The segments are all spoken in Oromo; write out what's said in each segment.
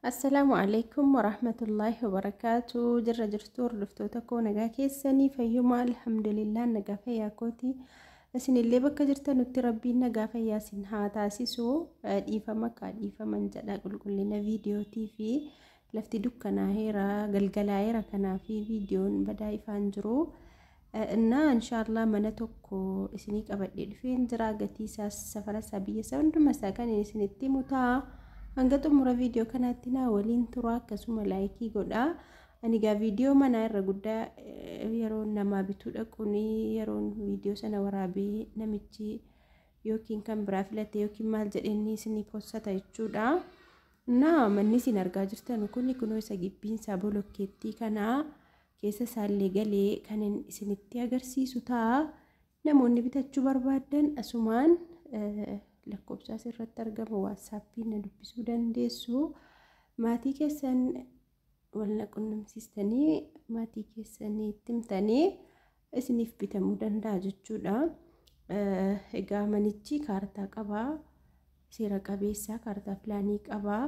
Assalaamu alaikum warahmatullaahi wabarakaatu. Jirra jirtu hordoftoota koo, nagaa keessanii? Fayyuma? Alhamdulillah, nagaa fayyaa kooti. Isinillee bakka jirtanutti Rabbiin nagaa fayyaa isin haa taasisu. Dhiifama kaa dhiifaman jedha, qulqullina viidiyootii fi lafti dukkanaa'eera, galgalaa'eera, kanaaf viidiyoon badaa ifaan jiru. Innaa inshaallah mana tokko isinii qabadhee dhufeen jira. Gatii isaas, safara isaa, biyya isaa, hunduma isaa kan isinitti himu ta'a. Hanga xumura viidiyoo kanaatti naa waliin tura, akkasuma like godhaa. Ani egaa viidiyoo manaa irra guddaa yeroo namaa bituu dhaquun, yeroon viidiyoo sana waraabee namichi yookiin kan biraa filate yookiin maal jedheenni isinii possata jechuudha. Naa manni isin argaa jirtan kun kunoo isa gibbiinsaa bolokkeettii kanaa keessa isaallee galee kan isinitti agarsiisu ta'a. Namoonni bitachuu barbaaddan asumaan lakkoofsa asirratti argamu WhatsAppiin na dubbisuu dandeessu. Maatii keessan wal na qunnamsiistanii, maatii keessanii itti himtanii isiniif bitamuu danda'a jechuudha. Egaa manichi kaartaa qabaa, seera qabeessaa, kaartaa pilaanii qabaa.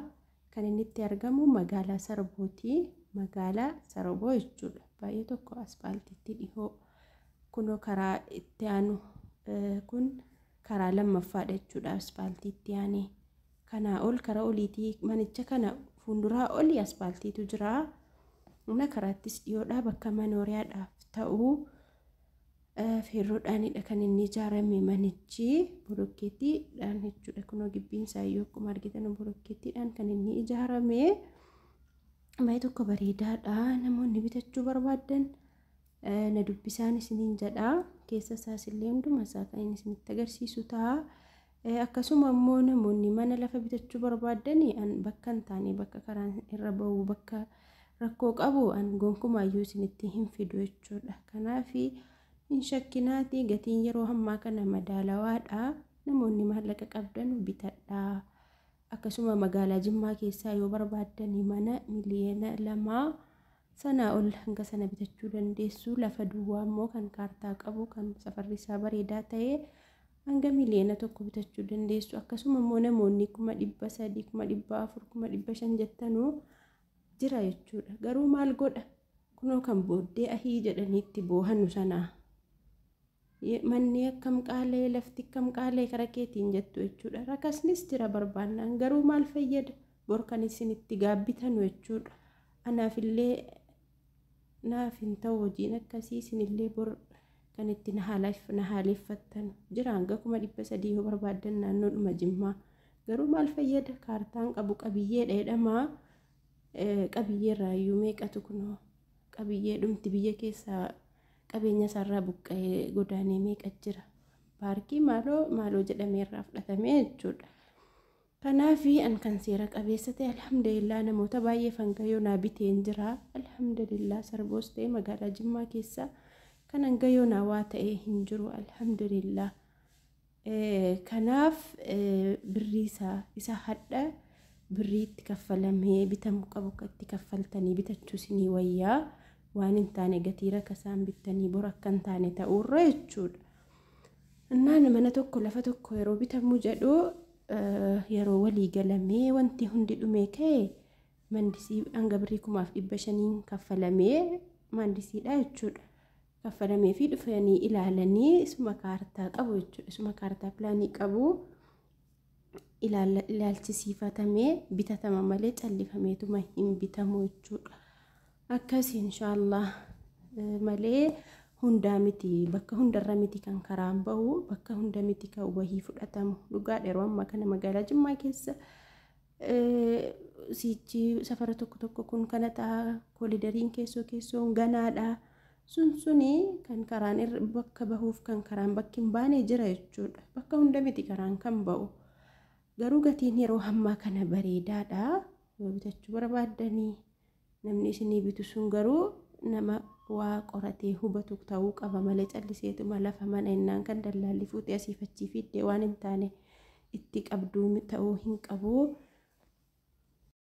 Kan inni itti argamu magaalaa Sarbooti. Magaalaa Sarboo jechuudha. Baay'ee tokko aspaaltiitti dhihoo. Kunoo karaa itti aanu kun karaa lammaffaadha jechuudha aspaaltiitti aanee. Kanaa ol karaa oliitii manicha kana fuulduraa olii aspaaltiitu jira. Mana karaattis dhiyoodha, bakka manooriyaadhaaf ta'u feerroodhaanidha kan inni ijaarame manichi, bolokkeettiidhaan jechuudha. Kunoo gibbiin isaa iyyuu akkuma argitan bolokkeettiidhaan kan inni ijaarame. Baay'ee tokko bareedaadha. Namoonni bitachuu barbaaddan na dubbisaan isiniin jedha. Keessa isaas illee hunduma isaa kan inni isinitti agarsiisu ta'a. Akkasuma immoo namoonni mana lafa bitachuu barbaaddan, bakka hin taane, bakka karaan irra bahu, bakka rakkoo qabu an gonkumaayyuu isinitti hin fidu jechuudha. Kanaaf hin shakkinaati, gatiin yeroo ammaa kana madaalawaadha. Namoonni maallaqa qabdan bitadhaa. Akkasuma magaalaa Jimmaa keessaa yoo barbaaddan mana 2 miliyoona sanaa ol hanga sana bitachuu dandeessu. Lafa duwwaa immoo kan kaartaa qabu, kan safarri isaa bareedaa ta'e hanga 1 miliyoona bitachuu dandeessu. Akkasuma immoo namoonni 300,000, 400,000, 500,000 jettanuu jira jechuudha. Garuu maal godha? Kunoo kan booddee ahii jedhanii itti boohannu sanaa. Manni akkam qaalee, lafti akkam qaalee kara keetiin jettu jechuudha. Rakasnis jira barbaannaan, garuu maal fayyada? Bor kan isin itti gaabbitanu jechuudha. Anaafillee naaf hin ta'u hojiin akkasii, isinillee bor kan itti na haaleeffattan jira. Hanga 300,000 yoo barbaaddan naannoodhuma Jimmaa. Garuu maal fayyada? Kaartaan qabu qabiyyeedha jedhamaa. Qabiyyeerraa iyyuu meeqatu kunoo qabiyyee dhumti biyya keessaa qabeenya isaarraa buqqa'ee godaanee meeqa jira. Paarkii maaloo maaloo jedhamee irraa fudhatamee jechuudha. Kanaaf an kan seera qabeessa ta'e, alhamdulillah, namoota baay'ee hanga yoonaa biteen jira. Alhamdulillah, Sarboos ta'e magaalaa Jimmaa keessa kan hanga yoonaa waa ta'e hin jiru, alhamdulillah. Kanaaf birrii isaa isa hadha birrii itti kaffalamee bitamuu qabu itti kaffaltanii bitachuu isinii wayyaa, waan hin taane gatii rakasaan bittanii bor akka hin taane ta'uurra jechuudha. Innaan mana tokko, lafa tokko yeroo bitamuu jedhu, yeroo walii galamee wanti hundi dhumee ka'e mandisii hanga birrii 5,500n kaffalamee mandisiidha jechuudha. Kaffalamee fi dhufanii ilaalanii isuma kaartaa qabu jechuudha. Isuma kaartaa pilaanii qabu ilaalchisiifatamee bitatama malee callifameetuma hin bitamu jechuudha. Akkasii inshaallah malee hundaa miti, bakka hundarra miti kan karaan bahu, bakka hunda miti kan wahii fudhatamu. Dhugaadha, yeroo ammaa kana magaalaa Jimmaa keessa siichi safara tokko tokko kun kana ta'a, koolidariin keessoo keessoon ganaadha. Sun suni kan karaan irra bakka bahuuf kan karaan bakki hin baane jira jechuudha. Bakka hunda miti karaan kan bahu. Garuu gatiin yeroo ammaa kana bareedaadha. Yoo bitachuu barbaaddanii, namni isinii bitu sun garuu nama waa qoratee hubatu ta'uu qaba malee calliseetuma lafa mana innaan kan dallaalli fuutee asiif achii fiddee waan hin taane itti qabduu ta'uu hin qabu.